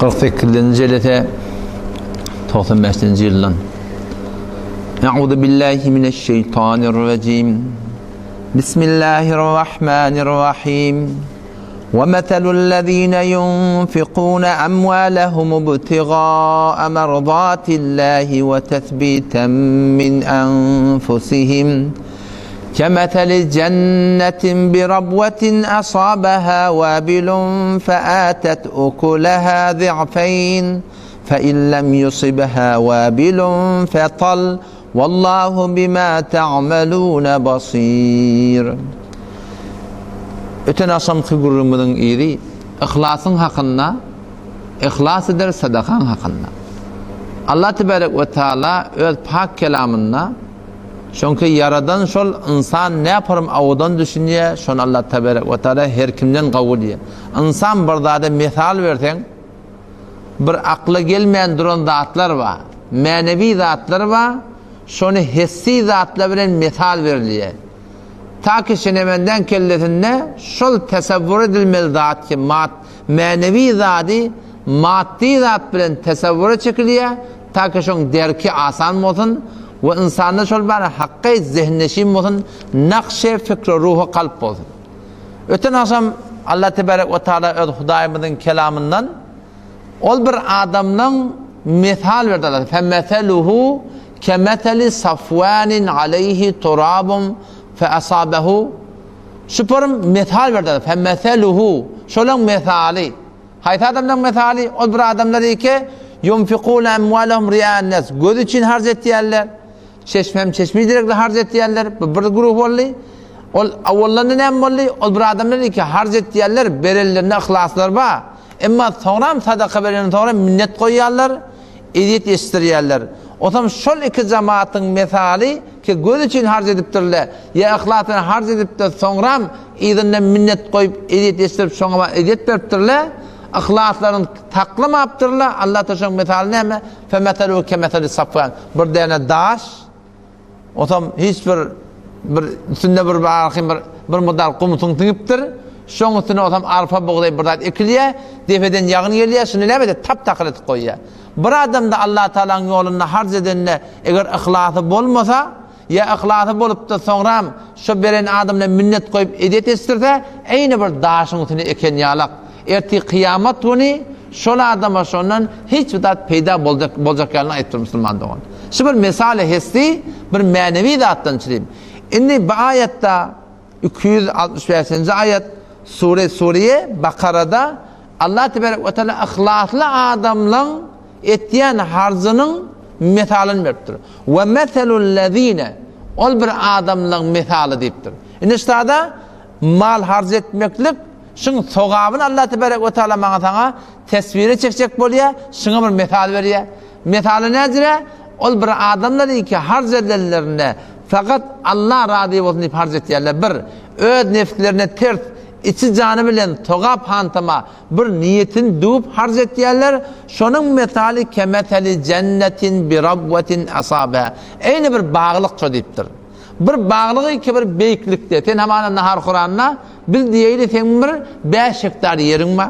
48-nji jelese 95-nji ýyldan. Euzu billahi mineşşeýtanirrajim. Bismillahirrahmanirrahim. Ve meselul-lezine yunfikune amwalahum ibtigaa merdatillahi ve tesbiten min enfusihim. Kemeseli cennetin birabwetin asabaha wabilun featet ukulaha zi'feyn fe in lem yusibha wabilun fetal wallahu bima ta'malun basir. Öten agşamky gürrüňimiziň yzy yhlasyň hakynda, yhlas eder sadakaň hakynda. Allah tebarek we taala öz pak kelamynda Çünki Ýaradan şol ynsan näparam awudan düşünýär, şony Allah tebarek we taala her kimden gowy diýýär. Ynsan bir zada mysal berseň, bir akla gelmän duran zatlar bar, mänewi zatlar bar, şony hissi zatlar bilen mysal berilýär. Ta ki şenemenden kellesinde şol tesewwur edilmeli zat ki mat mänewi zady maddy zat bilen tesewwura çekilýär, Ta ki şoň derki asan bolsun we ynsanda şol bar hakky zehinneşin bolsun, nakşy fikri ruhy kalp bolsun. Öten agşam Allah tebarek we taala öz Hudaýymyzyň kelamyndan ol bir adamdan mesal berdi Allah. Femeseluhu kemeseli safwanin aleyhi turabun fe asabehu Şu porum mesal berdi Allah. Femeseluhu şolaň mesaly Haýsy adamlaryň mysaly? Ol bir adamlar ki, ýunfikune emwalehum ri'an-nas, göz üçin harç etýärler. Çeşmem çeşmi direkli harç etýärler. Bu bir guruh boldy. Ol awallarynda näme boldy? Ol bir adamlar ki, harç etýärler, berenlerinde yhlaslary bar. Emma soňram sadaka berenden soňra minnet goýýarlar, ezýet eşitdirýärler. Osam şol iki jamatyň mysaly ki, göz üçin harç edipdirler, ýa yhlas bilen harç edipdir, soňram Yzyndan minnet goýup, ezýet eşdirip, şoňa ezýet beripdirler. Yhlaslaryny saklamapdyrlar. Allah Taala şoň mysaly näme? Femeseluhu kemeseli safwan. Bir däne daş, osam hiç bir bir üstünde bir barhym bir bir mudar gum siňipdir. Şoň üstüne osam arpa, bugdaý bir zat ekilýär. Depeden ýagyn gelýär, şuny näme edýär? Tap-takyr edip goýýar. Bir adamda Allah Taalanyň ýolunda harç edende eger yhlasy bolmasa, Ýa yhlasy bolupda soňram şo beren adamyna minnet goýup ezýet etdirse, eýni bir daşyň üstüne eken ýalak. Ertir kyýamat güni şol adama şondan hiç bir zat peýda boljak boljak ýalyny aýypdyr musulman dogan. Şu bir mesaly hessi bir mänewi zatdan çyryp. Indi bu aýatda 265-nji aýat sure suriye Bakarada Allah tebarek we taala yhlasly adamlaň etýän harjynyň mesalyny beripdir. We meselul-lezine, ol bir adamlaň mesaly diýipdir. Indi ştada mal harç etmeklik şuň sogabyny Allah tebarek we taala maňa saňa teswire çekjek bolýar, şuňa bir mesal berýär. Mesaly näjire? Ol bir adamlar ki harç edenlerinde fakat Allah razy bolsun diýip harç etýärler. Bir, öz nefslerine ters, içi jany bilen sogap hantama Bir niýetini düwüp harç etýärler, şonuň mysaly kemeseli jennetin birabwetin asabeha. Eýni bir baglyk şo diýipdir. Bir baglygy ki bir beýiklikde, sen hamana naharhoranda, biz diýeýli seň bir bäş hektar ýeriň bar.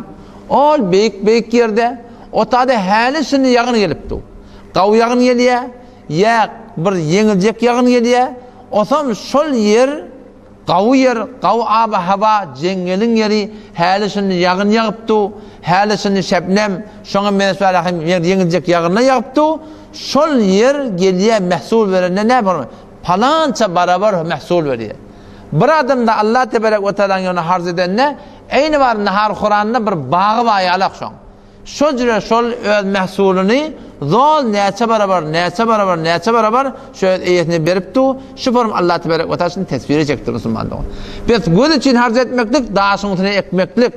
Ol beýik-beýik ýerde, o tada häli-şindi ýagyn gelip dur. Gawy ýagyn gelýär, ýa bir ýeňiljek ýagyn gelýär. Osam şol ýer Gawy ýer, gawy aba-hawa, jeňňeliň ýeri, häli-şindi ýagyn ýagyp dur, häli-şindi şebnem, şoňa meňzeş bäri hem ýeňiljek ýagynlar ýagyp dur. Şol ýer gelýär mähsul berende näme bolýar? Palança barabar mähsul berýär. Bir adamda Allah tebarek we taalaň ýoluna harç edende, eýni bar nahar-huranda bir bagy bar ýalak şoň. Şo jüre şol öz mähsulyny zol näçe barabar, näçe barabar, näçe barabar şo öz eýesine berip dur. Şu form Allah tebarek we taala şuny teswir etjekdir musulman dogan. Bes göz üçin harç etmeklik, daşyň üstüne ekmeklik.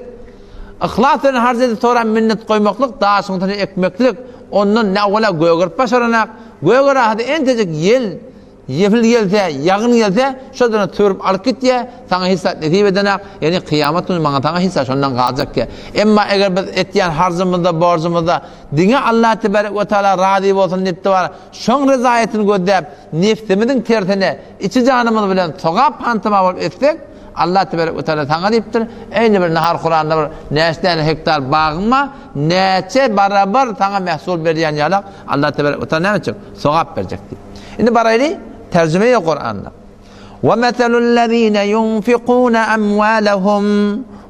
Yhlas bilen harç edip soran minnet goýmaklyk, daşyň üstüne ekmeklik. Ondan ne ola gögerip başaranak. Gögerahady entejik ýel Ýepil gelse, ýagyn gelse, şo döne sürüp alyp gitýär, saňa hiç zat nesip edenak, ýagny kyýamat güni maňa saňa hiç zat şondan galjak diýýär. Emma eger biz etýän harzymyzda, borjumyzda diňe Allah tebarek we taala razy bolsun diýip bar, şoň rezaýetini gözläp, nebsimiziň tersine, içi janymyz bilen sogap hantama bolup etsek, Allah tebarek we taala saňa diýipdir, Eýni bir nahar Kuranda bir näçe däne hektar bagyň bar, näçe barabar saňa mehsul berýän ýalak Allah tebarek we taala näme etjek? Sogap berjek diýip. Indi baraýly terjime Kuranda. Ve meselul-lezine yunfikune amwalahum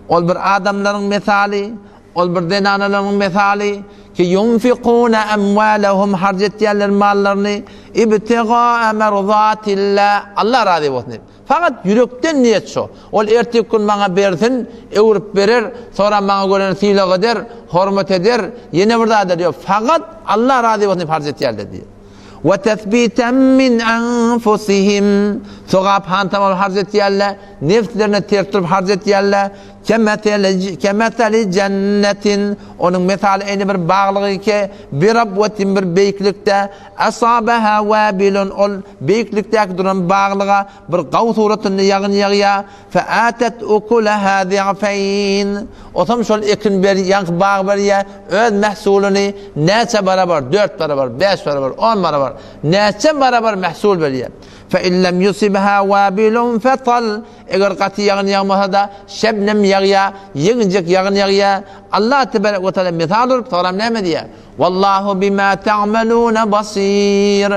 Ol bir adamlaryň mesaly, ol bir zenanalaryň mesaly, ki yunfikune amwalahum harç etýärler mallaryny ibtigaa merzatillah Allah razy bolsun diýip. Fakat ýürekden niýet şo. Ol ertir gün maňa bersin, öwrüp berer, sonra maňa göreni sylag eder, hormat eder, ýene bir zat eder. Ýok, fakat Allah razy bolsun diýip harç etýärler diýip. We tesbiten min anfusihim sogap hantama bolup harç etýärler, nebslerine ters durup harç etýärler. Kemeseli kemeseli jennetin onuň mesaly eýni bir baglyk ki, birabwetin bir beýiklikde asabaha wabilun ol beýiklikdäki duran baglyga bir gaw suratynda ýagyn ýagýar. Featet ukulaha zi'feýn. Otam şol ekin ber, ýaňky bag berýär, öz mähsulyny näçe barabar, dört barabar, bäş barabar, on barabar, näçe barabar mähsul berýär. Fe in lem yusibha wabilun fetal. Eger gaty ýagyn ýagmasa-da, şebnem ýagýar, ýeňiljek ýagyn ýagýar. Allah tebarek we taala mysal urup, soňram näme diýýär? Wallahu bima ta'maluna basir.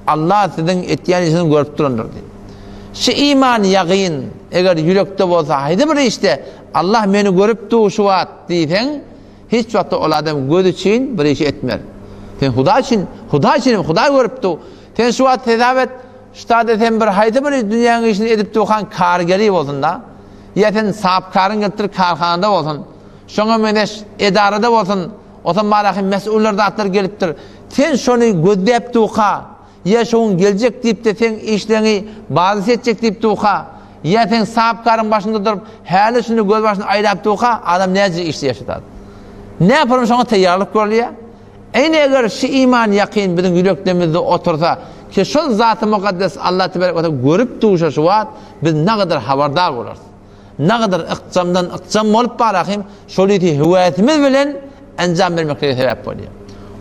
Allah siziň etýän işiňizi görüp durandyr diýip. Şu iman ýagyn eger ýürekde bolsa haýsy bir işde Allah meni görüp dur şu wagt diýseň, hiç wagtda ol adam göz üçin bir iş etmez. Sen Hudaý üçin, Hudaý üçin Hudaý görüp dur. Sen şu wagt hesap et, şu taýda sen bir haýsy bir dünýäň işini edip durkan kargeri bolsun-da. Ýa sen sahapkaryň gelipdir karhanada bolsun. Şoňa meňzeş edarada bolsun. Otam baraky mesullar zatlar gelipdir. Sen şony gözläp durka, ýa şo gün geljek diýip-de seň işleňi bazys etjek diýip durka, ýa seň sapkaryň başynda durup, häli şuny gözbaşyny aýlap durka, adam näce işde ýaşatar? Näpurun şoňa taýýarlyk görülýär? Ine eger şu iman ýakyn biziň ýüreklerimizde otursa, ki şol Zaty Mukaddes Allah tebarek we taala görüp durşa şu wagt, biz nagadyr habardar bolarys. Nagadar ykjamdan ykjam bolup barahym, şol ýiti höwesimiz bilen enjam bermeklige sebäp bolýar.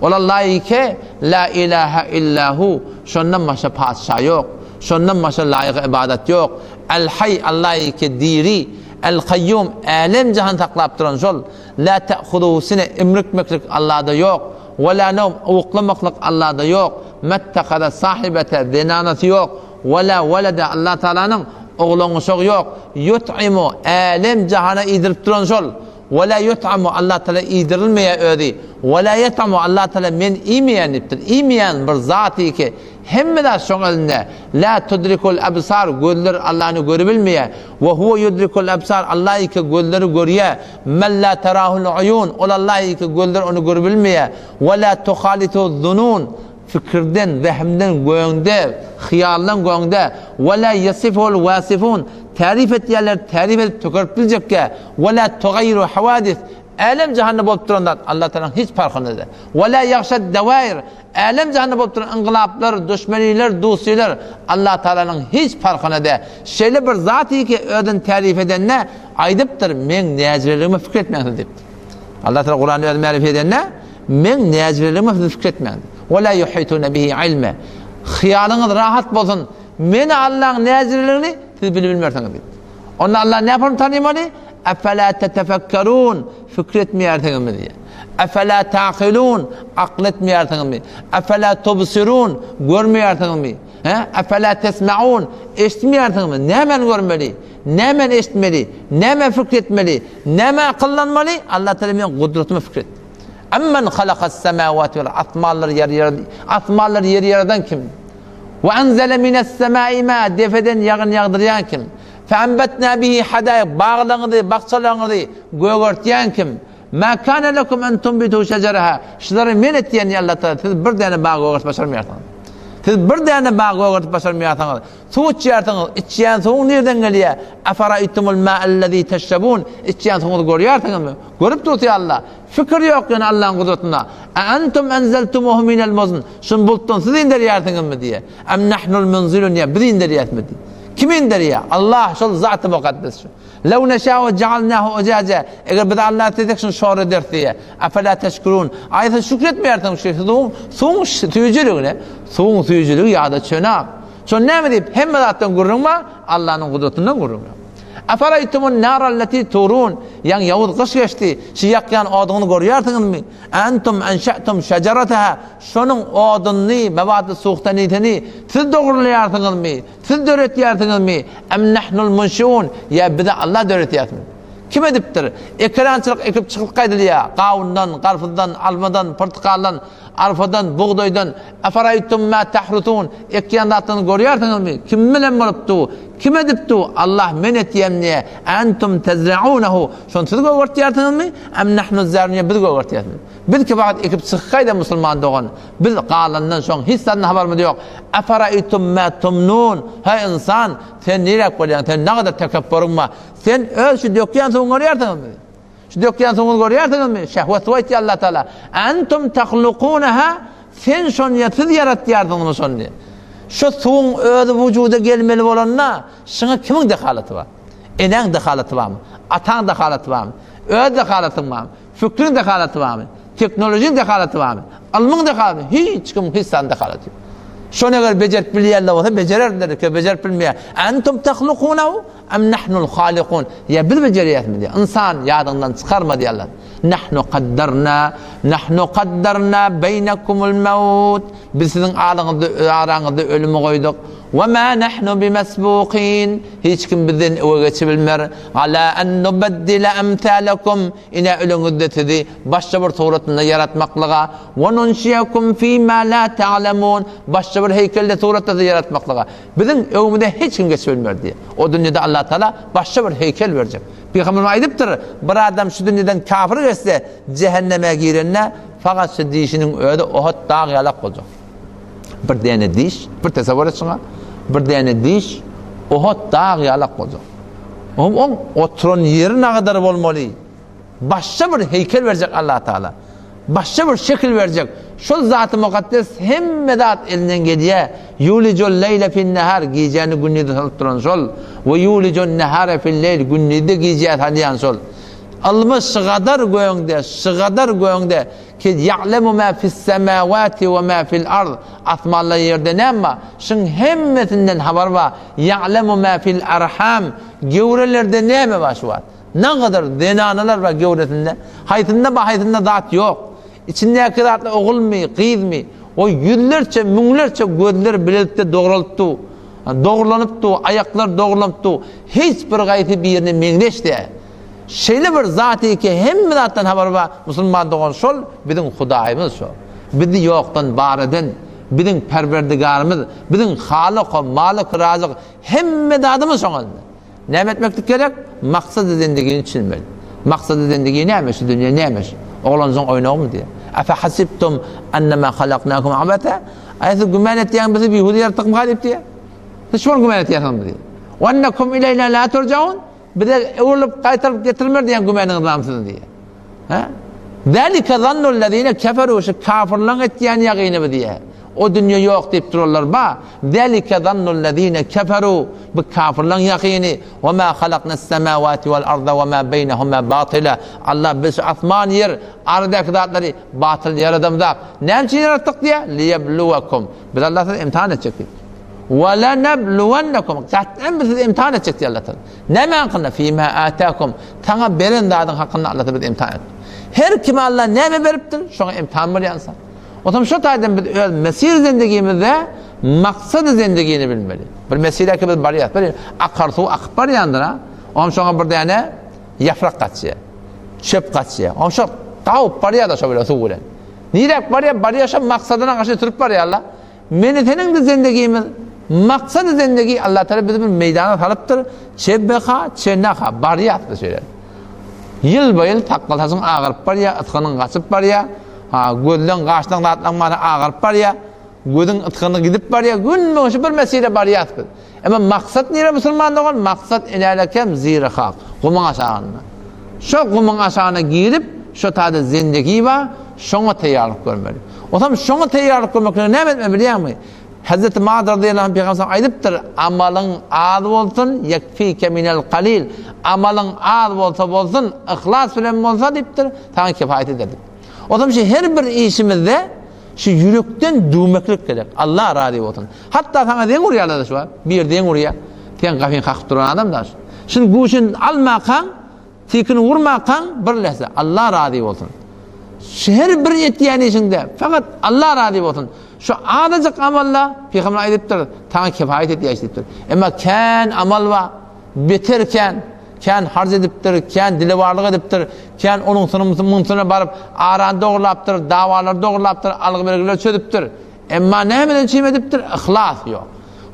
Ol Alla ýeke, La ilaha illa hu, şondan başga patyşa ýok, şondan başga laýyk ybadat ýok. El-Haý, Alla ýeke diri, El-Kaýýum, älem-jahan saklap duran şol. La te'huzuhu sine, imrikmeklik Allada ýok. We la nowm, uklamaklyk Allada ýok. Mettehaza sahibete, zenanasy ýok. Wela welede Allah Tagalanyň oglan-uşagy ýok. Ýut'imu älem jahana iýdirip duran şol. Wela ýut'amu Allah Tagala iýdirilmeýär özi. Wela ýet'amu Allah Tagala men iýmeýän diýipdir. Iýmeýän bir zaty ki, hemme zat şoň elinde. La tudrikul absar gözler Allany görübilmeýär. We huwe yudrikul absar Allah iki gözleri görýär. Men la terahul uyun ol Allah iki gözler ony görübilmeýär. Wela tuhalitu zunun Pikirden, wehimden göňde, hyýaldan göňde, Ve lâ yesiful vâsifûn, Täryp etýänler täryp edip tökerip biljekkä, Ve lâ tugaýýiru hawadis, Älem-jahanda bolup duran zat Allah Tagalanyň hiç parhynda däl. Ve lâ ýagşad dewair, Älem-jahanda bolup duran yngylaplar, duşmeniler, dustylar Allah Tagalanyň hiç parhynda däl. Şeýle bir zaty ki özüni täryp edende aýdypdyr, Meň näjireligime pikir etmäň siz diýipdir. Allah Taala Kuranda özüni mälim edende, Meň näjireligime siz pikir etmäň. Ve la yuhitune bihi ilme. Hyýalyňyz rahat bolsun. Men Allaň näjireligini siz bilip bilmersiňiz diýdi. Onda Allah näme tanymaly? Efela tetefekkerun. Fikir etmeýärsiňizmi diýýär. Efela taqilun. Akyl etmeýärsiňizmi? Efela tubsirun. Görmeýärsiňizmi? He? Efela tesmaun. Eşitmeýärsiňizmi? Nämäni görmeli? Nämäni eşitmeli? Nämä fikir etmeli? Nämä akyllanmaly? Allah Teala meň gudratyma fikir et. Amman halakas semawati wal asmanlary ýer ýer asmanlary ýeri ýaradan kim? Wa anzala minas semai ma depeden ýagyn ýagdyrýan kim? Fe anbatna bihi hadaik baglaryňyzy, bakjalaryňyzy gögertýän kim? Ma kana lekum en tunbitu şejeraha şulary men etýän diýýär Allah Teala siz bir däne bag gögertip başarmaýarsyňyz. Siz bir däne bag gögertip başarmaýarsyňyz. Suw içýärsiňiz, içýän suwuň nirden gelýär? Eferaýtumul ma'ellezî teşrebûn içýän suwuňyzy görýärsiňizmi? Görüp dursa Alla. Fikir ýok ýöne Allaň gudratynda. A entum enzeltumuhu minel muzn. Şuny bulutdan siz inderýärsiňizmi diýýär. Em nahnul munzilun ýa biz inderýäsmi diýýär. Kim inderýär? Allah şol Zat-y Mukaddes şu. Lew neşâ'u cealnâhu ucaca. Eger biz Alla islesek şuny şor ederis diýýär. Efela teşkurun. Aý siz şükür etmeýärsiňiz şu suwuň suwuň süýjüligine. Suwuň süýjüligi ýa-da çönak. Şony näme diýip hemme zatdan gürrüň bar, Allanyň gudratyndan gürrüň ýok. Eferaýtumun naralleti turun, Ýaňy ýowuz gyş geçdi, şu ýakýan oduňyzy görýärsiňizmi? Entum enşe'tum şejerataha, şonuň oduny, mewady suhtanisini siz dogrulaýarsyňyzmy? Siz döretýärsiňizmi? Em nahnul munşiun, ýa bizi Allah döretýärmi? Kim edipdir? Ekerançylyk ekip çykyp gaýdylýar, gawundan, garpyzdan, almadan, pyrtykaldan, arpadan, bugdaýdan, Eferaýtum ma tahrusun, ekýän zatlaryňyzy görýärsiňizmi? Kim bilen bolupdy? Kim edipdi? Allah men etýän diýýär. Entum tezraunehu, şony siz gögertýärsiňizmi? Em nahnuz zariun, ýa biz gögertýärismi? Biz ki wagt ekip çykyp musulman dogan, biz galandan soň hiç zatdan habarymyz ýok. Eferaýtum ma tumnun, heý ynsan, sen niräk bolýaň, sen nagadar tekepburyň bar. Sen öz şu dökýän suwuňy görýärsiňizmi? Şu dökýän suwuňyzy görýärsiňizmi? Şehwet suwy aýtýar Allah Taala. Entum tahlukunaha sen şony ýa siz ýaratýarsyňyzmy şony? Şu suwuň özi wujuda gelmeli bolanda, şuňa kimiň dehalaty bar? Enäň dehalaty barmy? Ataň dehalaty barmy? Öz dehalatyň barmy? Fikriň dehalaty barmy? Tehnolojiň dehalaty barmy? Ylmyň dehalaty? Hiç kim hiç zadyň dehalaty ýok. Şony eger bejerip bilýänler bolsa bejererdiler, bejerip bilmeýär. Entum tahlukunahu Em nahnul halikun, ýa biz bejerýäsmi diýýär. Ynsan ýadyňdan çykarma diýýär Allah. Nahnu kaddarna, nahnu kaddarna beýnekumul maut. Biz siziň araňyzda, araňyzda ölümi goýduk. Wa ma nahnu bimesbukin. Hiç kim bizden öňe geçibilmer. Ala en nubeddile emsalakum. Ine ölüňizde sizi başga bir suratynda ýaratmaklyga. Wa nunşiyakum fima la ta'lemun. Başga bir heýkelde suratda sizi ýaratmaklyga. Biziň öňümizden hiç kim geçip bilmez diýýär. O dünýede Allatagala başga bir heýkel berjek. Pygamberimiz aýdypdyr, bir adam şu dünýeden kafir geçse, jähenneme girende fakat şu dişiniň özi Ohud dag ýalak boljak. Bir däne diş, bir tesewwür et şuňa, bir däne diş Ohud dag ýalak boljak. Oň oturan ýeri nagadar bolmaly. Başga bir heýkel berjek Allah Taala. Başga bir şekil berjek. Şol Zaty Mukaddes hemme zat elinden gelýär. Ýulijul leýle fin-nehar, gijäni gündize salyp duran şol. We ýulijun nehare fil-leýl, gündizi gijä salýan şol. Ylmy şygadar göňde, şygadar göňde ki ýa'lemu ma fis-semawati we ma fil-ard, asmanda ýerde näme bar, şuň hemmesinden habary bar. Ýa'lemu ma fil-arham, göwrelerde näme bar şu wagt. Nagadar zenanalar bar göwresinde. Haýsynda bar, haýsynda zat ýok. Içindäki zatlar ogulmy, gyzmy? O ýüzlerçe, müňlerçe gözler bilelikde dogralyp dur. Dogrulanyp dur, aýaklar dogrulanyp dur. Hiç bir gaýsy birine meňzeş däl. Şeýle bir zat ki, hemme zatdan habary bar. Musulman dogan şol, biziň Hudaýymyz şol. Bizi ýokdan bar eden, biziň Perwerdigarymyz, biziň Halyk, Malyk, Razyk, hemme zadymyz şoňa. Näme etmeklik gerek? Maksady zendigini düşünmeli. Maksady zendigi näme? Şu dünýe näme? Oglanjyň oýnagymy diýýär. Efe hasibtum annama halaknakum abasa? Aý siz güman etýäňiz bizi bihuda ýaratdykmyka diýip diýýär. Siz şol güman etýärsiňiz diýýär. Wa annakum ileýna la turjaun? Bize öwrülip gaýtaryp getirilmer diýen gümanyňyz barmy siziň diýýär. Hä? Zalika zannul lezine keferu şu kafirleň etýän ýagyny bu diýýär. O dünýe ýok diýip duranlar bar. Zalika zannul lezine keferu bu kafirleň ýagyny. Wa ma halaknas semawati wal arda wa ma beýnehuma batyla. Allah biz şu asman ýer aradaky zatlary batyl ýaradamzak. Näme üçin ýaratdyk diýýär? Liyebluwakum. Biz Allah sizi imtihan etjek diýip. Wa lanabluwannakum. Gat'an biz sizi imtihan etjek diýýär Allah Taala. Näme hakynda? Fima atakum. Saňa beren zadyň hakynda Allah bizi imtihan etdi. Her kime Allah näme beripdir, şoňa imtihan bolýar ynsan. Otam şo taýdan biz öz mesir zendigimizde maksady zendigini bilmeli. Bir mesire ki biz barýas, bir akar suw akyp barýandyr ha. Oňam şoňa bir däne ýaprak gaçýar. Çöp gaçýar. Oňam şo gawup barýar da şo bilen suw bilen. Niräk barýar? Barýar şo maksadyna garşy sürüp barýarlar. Meni seniň-de zendigimiz, maksady zendigi Allah Teala bizi bir meýdana salypdyr, çe beha, çe naha, barýas biz şeýle. Ýylba-ýyl sakgal saçyň agaryp barýar, ysgynyň gaçyp barýar, ha, gözleň, gaşlaň zatlaň bary agaryp barýar, gözüň ysgyny gidip barýar, günbe-gün şu bir mesire barýas biz. Emma maksat nire musulman dogan? Maksat enälekem ziri hak, gumuň aşagynda. Şo gumuň aşagyna girip, şo taýda zendegi bar, şoňa taýýarlyk görmeli. Onsoň şoňa taýýarlyk görmeklige näme etmeli bilýäňmi? Hezreti Muaz razyýallahu anh pygamberimiz aýdypdyr, Amalyň az bolsun, ýekfike minel kalil. Amalyň az bolsa bolsun, yhlas bilen bolsa diýipdir, saňa kifaýat eder diýipdir. Onsoň şu her bir işimizde şu ýürekden düwmeklik gerek. Allah razy bolsun. Hatda saňa zeň urýarlar-da şu wagt. Bir zeň urýar. Sen gapyňy kakyp duran adam da şu. Şuny guşuny almakaň, Tilkini urmakaň bir lehze Allah razy bolsun. Şu her bir etýän işiňde fakat Allah razy bolsun. Şu azajyk amalla Pygamber aýdypdyr, saňa kifaýet edýär diýipdir. Emma kän amal bar, beter kän, kän harç edipdir, kän dilewarlyk edipdir, kän onuňsyny munusyna baryp arany dogrulapdyr, dawalary dogrulapdyr, algy-bergileri çözüpdir. Emma nämeden çem edipdir? Yhlas ýok.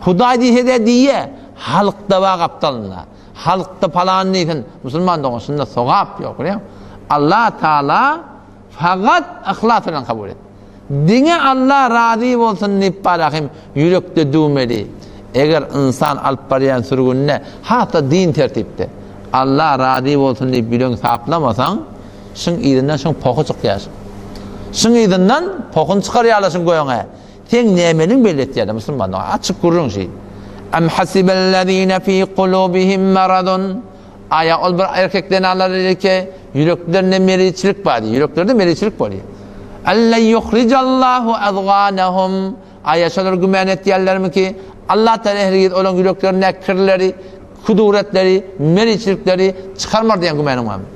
Hudaý diýse-de diýýä, halk-da bar gapdalynda. Halkda palan diýsin, musulman dogan şunda sogap ýok, bilýäňmi? Allah Taala fakat yhlas bilen kabul et. Diňe Allah razy bolsun diýip barahym ýürekde düwmeli. Eger ynsan alyp barýan sürgünine has-da din tertipde Allah razy bolsun diýip ýüregiňi saplamasaň, şuň yzyndan şuň pohy çykýar. Şuň yzyndan pohuny çykarýarlar şuň göňe. Seň nämeliň belli etýärler musulman dogan açyk gürrüň şi. Em hasibellezine fi kulubihim maradun Aýa ol bir erkek zenanlar ki ýüreklerinde meriçlik bar diýýär. Ýüreklerde meriçlik bolýar. Alla yuhrijallahu azganahum Aýa şolar gümän etýärlermi ki Allah Teala hergiz olaryň ýüreklerindäki kirleri, kuduretleri, meriçlikleri çykarmar diýen gümeniň barmy?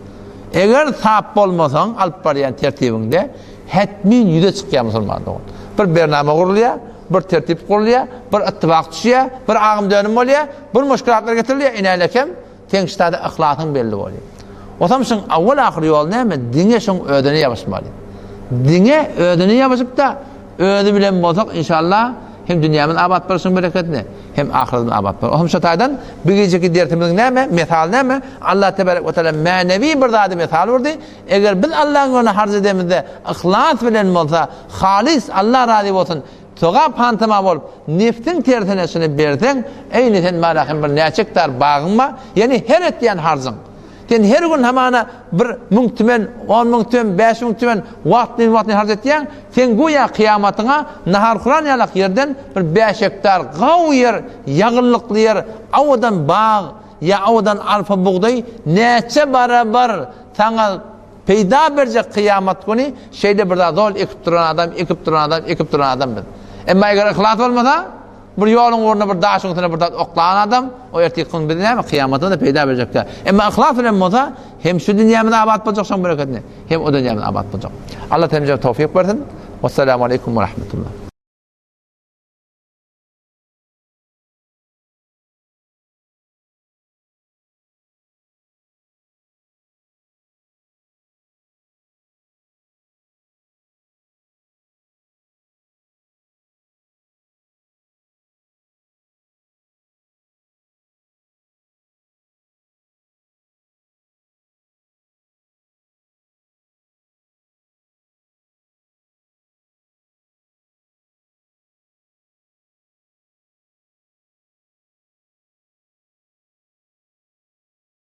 Eger sap bolmasaň alyp barýan tertibiňde Hetmin ýüze çykýar musulman dogan. Bir bernama gurulýar, bir tertip gurulýar, bir yttybak düşýär, bir agym-dönüm bolýar, bir muşkilatlar getirilýär, inälekem seň ştada yhlasyň belli bolýar. Otam şuň awwal-ahyr ýoly näme? Diňe şuň özüne ýabyşmaly. Diňe özüne ýabyşyp-da, özi bilen bolsak, inşallah, hem dünýämiz abat bolar şuň bereketine, hem ahyretimiz abat bolar. Otam şo taýdan bu gijeki dersimiziň näme? Mesaly näme? Allah tebarek we taala mänewi bir zady mesal urdy. Eger biz Allaň ýoluna harç edemizde yhlas bilen bolsa, halys Allah razy bolsun, sogap hantama bolup, nefsiň tersine şuny berseň, eýni sen mala hem bir näçe gektar bagyň bar, ýagny her etýän harjyň. Sen her gün hamana bir müň tümen, on müň tümen, 5000 tümen wagtly-wagtly harç etýäň, sen güýä kyýamatyňa naharhuran ýalak ýerden bir bäş gektar gawy ýer, ýagyllykly ýer, awadan bag, ýa awadan arpa bugdaý näçe barabar Saňa peýda berjek kyýamat güni şeýle bir zat zol ekip duran adam, ekip duran adam, ekip duran adam biz. Emma eger yhlas bolmasa, bir ýoluň ugrunda bir daşyň üstüne bir zat oklan adam, o ertir gün biz näme kyýamatda da peýda berjek däl. Emma yhlas bilen bolsa, hem şu dünýämiz abat boljak şoň bereketine, hem o dünýämiz abat boljak. Allah hemmämize towfyk bersin. Wassalamu aleýkum we rahmetullah.